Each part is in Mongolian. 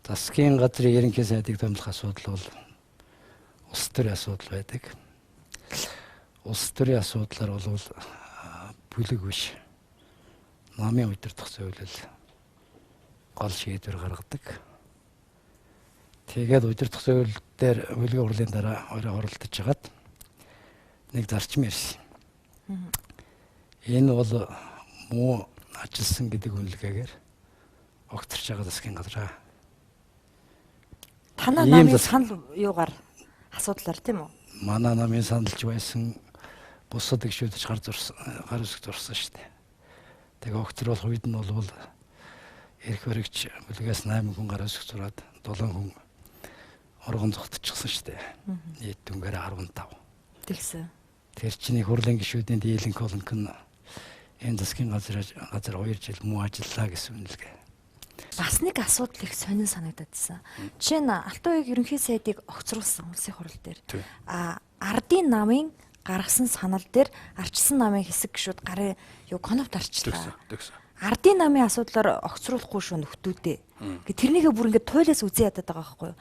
Засгийн газрын ерөнхий сайдыг томилох асуудал бол улс төрийн асуудал байдаг. Улс төрийн асуудлаар бол бүлэг биш. Намын удирдах зөвлөл гол шийдвэр гаргадаг. Тэгээд удирдах зөвлөл дээр бүлгийн хурлын дараа орой оролдож хагаад нэг зарчим ярьсан. Энэ бол муу ажилласан гэдэг үнэлгээгээр огцорч байгаа засгийн газраа. Танай намын санал юугаар асуудлаар тийм үү? Манай намын саналж байсан бусад гишүүдч гар зурсан, гар үсэг зурсан шүү дээ. Тэгээ огцруулах үед нь бол эрх баригч бүлгээс 8 хүн гар үсэг зураад 7 хүн оргон зогтчихсон шүү дээ. Нийт дүнгээр 15. Тэгсэн. Тэр чинь их хурлын гишүүдийн дийлэнх холонк нь энэ засгийн газар 2 жил муу ажиллаа гэсэн үнэлгээ. Бас нэг асуудал их сонин санагдаадсан. Жишээ нь Алтан уяг ерөнхий сайдыг огцруулсан улсын хурал дээр. А ардын намын гаргасан санал дээр арчилсан намын хэсэг гишүүд гарын юу конопт арчлаа. Ардын намын асуудлаар огцруулахгүй шүү нөхдүүдээ. Гэ тэрнийгээ бүр ингээд туйлаас үзэн ядаад байгаа байхгүй юу?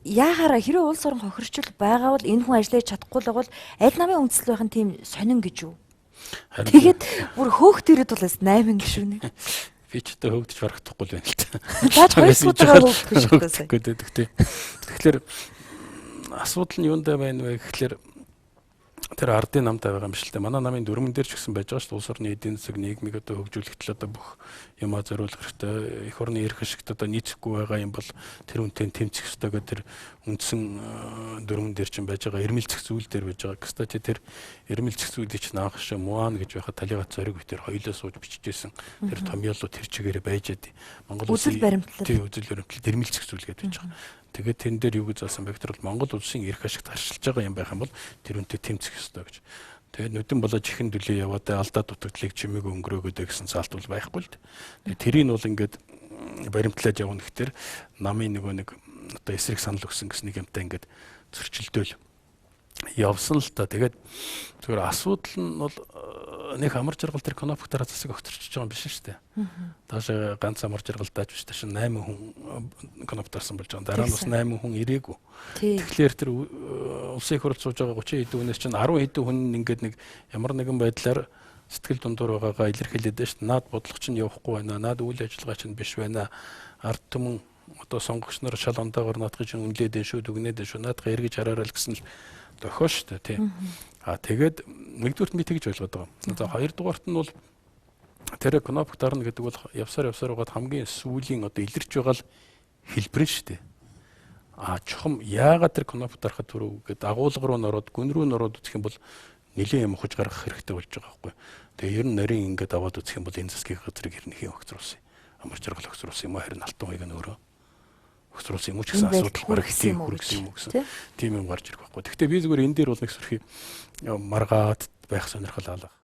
Яахаараа хэрвээ улс орон хохирчл байгаа бол энэ хүн ажиллаж чадахгүй л бол аль намын үндэслэл байх нь тийм сонин гэж юу? Тэгээд бүр хөөх тэрээд бол 8 гишүүн. Би ч одоо хөөгдөж барагдахгүй л байна л та. Зааж хоёр суудагаар хөөгдөх шүү дээ. Тэгэхээр асуудал нь юундаа байна вэ гэхлээр тэр ардын намтай байгаа юм шиг л дээ. Манай намын дүрмэн дээр ч гэсэн байж байгаа шүү дээ. Улс орны эдийн засаг нийгмийг одоо хөгжүүлэхэд л одоо бүх юмаа зориулах хэрэгтэй. Эх орны эрх ашигт одоо нийцэхгүй байгаа юм бол тэр үнтэй тэмцэх ёстой гэдэг тэр үндсэн дүрмэн дээр чинь байж байгаа эрмэлзэх зүйл дээр байж байгаа. Кстати тэр эрмэлзэх зүйлийг чинь анх шиг Муан гэж байхад талигац зориг битэр хоёулаа сууж бичижсэн. Тэр томьёолоо тэр чигээрээ байж яд. Монгол улсын үзэл баримтлал. Тийм үзэл баримтлал эрмэлзэх зүйл гэдэг байж байгаа. Тэгээд тэн дээр юу гэж заасан бэ гэхээр Монгол улсын эрх ашигт харшилж байгаа юм байх юм бол тэр үнтэй тэмцэх ёстой гэж. Тэгээд нүдэн болоо чихэн дүлээ яваад алдаа дутагдлыг чимээг өнгөрөөгөөдэй гэсэн заалт бол байхгүй л дээ. Тэгээд тэрийг бол ингээд баримтлаад явна гэхээр намын нөгөө нэг одоо эсрэг санал өгсөн гэсэн нэг юмтай ингээд зөрчилдөөл явсан л та. Тэгээд зүгээр асуудал нь бол нэг амар жаргал тэр кнопктараа засаг огторчж байгаа юм биш шүү дээ. Таашаа ганц амар жаргалдааж биш таашаа 8 хүн кнопктарсан болж байгаа. Дараа нь бас 8 хүн ирээгүй. Тэгэхээр тэр улсын их хурал сууж байгаа 30 хэдэн хүнээс чинь 10 хэдэн хүн ингээд нэг ямар нэгэн байдлаар сэтгэл дундуур байгаагаа илэрхийлээд байна шүү дээ. Наад бодлого чинь явахгүй байна. Наад үйл ажиллагаа чинь биш байна. Ард түмэн одоо сонгогч нар шал ондоогоор наадхыг чинь үнэлээд байна шүү, дүгнээд байна шүү. Наадхыг эргэж хараарай л гэсэн л дохио шүү дээ, тийм. А тэгээд нэгдүгüрт би тэгж ойлгоод байгаа. За хоёрдугаарт нь бол тэр кнопк дарна гэдэг бол явсаар явсаар байгаад хамгийн сүүлийн одоо илэрч байгаа л хэлбэр нь шүү дээ. А чухам яагаад тэр кнопк дарахад түрүү гээд агуулга руу нороод гүн рүү нороод үзэх юм бол нэлээд юм ухаж гаргах хэрэгтэй болж байгаа байхгүй. Тэгээ ер нь нарийн ингээд аваад үзэх юм бол энэ засгийн газрыг хэрнэхийн огцруулсан. Амар жаргал огцруулсан юм аа, харин Алтан уяг нь өөрөө огцруулсан юм уу ч гэсэн асуудал бараг тийм хүргэсэн юм уу гэсэн тийм юм гарч ирэх байхгүй. Гэхдээ би зүгээр энэ дээр бол нэг сөрхий маргаад байх сонирхол алга.